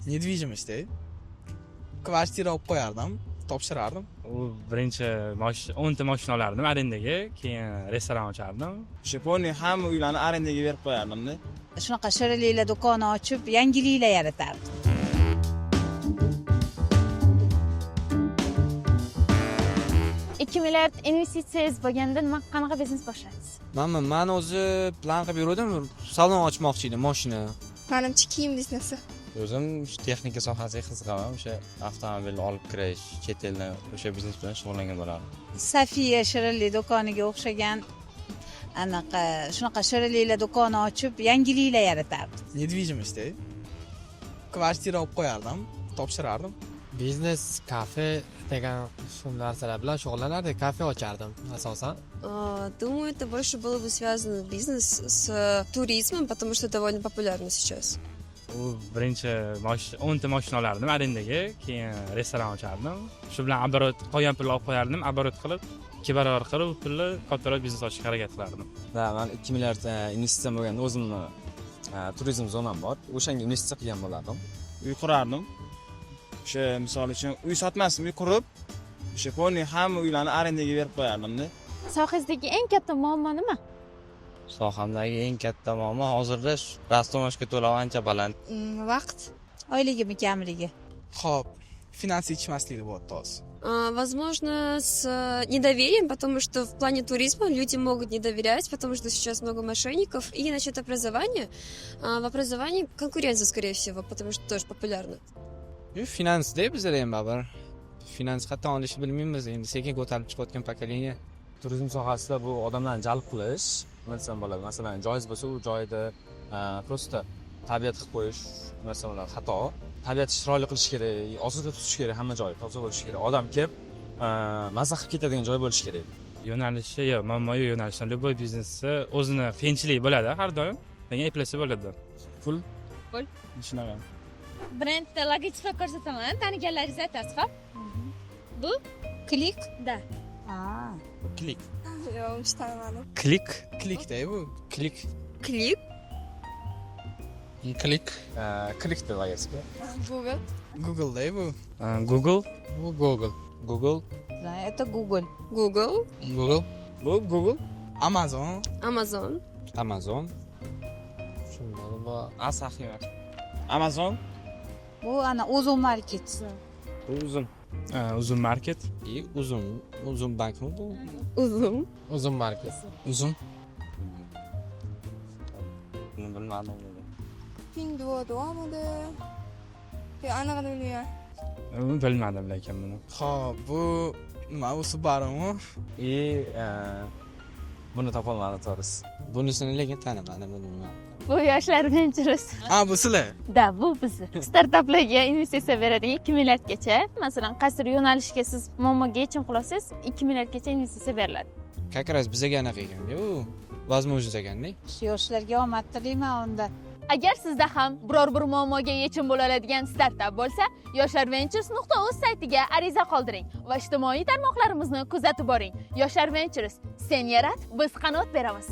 Недвижимость, kvartira olib qo'yardim, topshirardim. U birinchi 10 ta moshina olardim arendaga, keyin restoran ochardim. O'sha полный hamma uylarni arendaga berib qo'yardimda. Shunaqa shirinliklar do'koni ochib, yangiliklar yaratardim. 2 milliard investitsiyangiz bo'lganda nima, qanaqa biznes boshlaysiz? Man o'zi plan qilib yuruvdim, salon ochmoqchi edim, moshina. Manimcha, kiyim biznesi. O'zim shu texnika sohasiga qiziqaman. O'sha avtomobil olib kirish, chet eldan, o'sha biznes bilan shug'ullangan bo'lardim. Safiya shirinlik do'koniga o'xshagan anaqa, shunaqa shirinliklar do'koni ochib, yangiliklar yaratardim. Недвижимость, kvartira olib qo'yardim, topshirardim. Biznes, kafe degan shu narsalar bilan shug'ullanardik, kafe ochardim asosan. Думаю, это больше было бы связано бизнес с туризмом, потому что довольно популярно сейчас. U birinchi 10 ta moshina olardim arendaga, keyin restoran ochardim. Shu bilan оборот, qolgan pulni olib qo'yardim, оборот qilib, ikki barobar qilib, u pulni kattaroq biznes ochishga harakat qilardim. Да, man 2 milliard investitsiyam bo'lganda, o'zimni turizm zonam bor, o'shanga investitsiya qilgan bo'lardim. Uy qurardim. O'sha, misol uchun, uy sotmasdim, uy qurib, o'sha полный hamma uylarni arendaga berib qo'yardimda. Sohangizdagi eng katta muammo nima? Sohamdagi eng katta muammo hozirda растаможка to'lovi ancha baland. Vaqt. Oyligimi kamligi. Ho'p, finans yetishmasligi bo'lyapti hozir. Возможно, с недоверием, потому что в плане туризма люди могут не доверять, потому что сейчас много мошенников. И насчет образования, в образовании конкуренция, скорее всего, потому что тоже популярно. Finansda bizlar ham baribir finans qayerdan olishni bilmaymiz, endi sekin ko'tarilib chiqayotgan поколение. Turizm sohasida bu odamlarni jalb qilish, nima desam bo'ladi, masalan, joiz bo'lsa, u joyda просто tabiat qilib qo'yish, nima desam bo'ladi, xato. Tabiatni chiroyli qilish kerak, ozoda tutish kerak, hamma joyi toza bo'lishi kerak, odam kelib maza qilib ketadigan joy bo'lishi kerak. Yo'nalishi yo'q, muammo yo'q yo'nalishdan. Любой biznesni o'zini qiyinchiligi bo'ladi har doim, lekin eplasa bo'ladi. Pul. Pul. Shunaqa. Brendda logotiplar ko'rsataman, taniganlaringizni aytasiz, xo'p? Bu? Klik. Да. Klik. Yo'q, uncha tanimadim. Klik. Klikda bu. Klik. Klik. Klik. Klikda logotip. Google. Google'da bu. Google. Bu Google. Google. Это Google. Google. Google. Bu Google. Amazon. Amazon. Amazon. Tushunmadim bu. Asahi. Amazon. Bu ana Ozon Market. Bu Uzum. Uzum Market. И Uzum, Uzum bankmi bu? Uzum. Uzum Market. Uzum. Buni bilmadim. Pinduoduomidi? Yo'q, anig'ini bilmayman. Bilmadim lekin buni. Ho'p, bu nima, bu Subarumi? И buni topolmadim, to'g'risi. Bunisini lekin tanimadim, bilmayman. Bu Yoshlar Ventures. Ha, bu sizlar. Да, bu bizni startaplarga investitsiya beradigan 2 milliardgacha. Masalan, qaysidir yo'nalishga siz muammoga yechim qila olsangiz, 2 milliardgacha investitsiya beriladi. Как раз bizaga anaqa ekanda, u возможность ekanda. Shu yoshlarga omad tilayman unda. Agar sizda ham biror bir muammoga yechim bo'la oladigan startap bo'lsa, yoshlarventures.uz saytiga ariza qoldiring va ijtimoiy tarmoqlarimizni kuzatib boring. Yoshlar Ventures: sen yarat, biz qanot beramiz.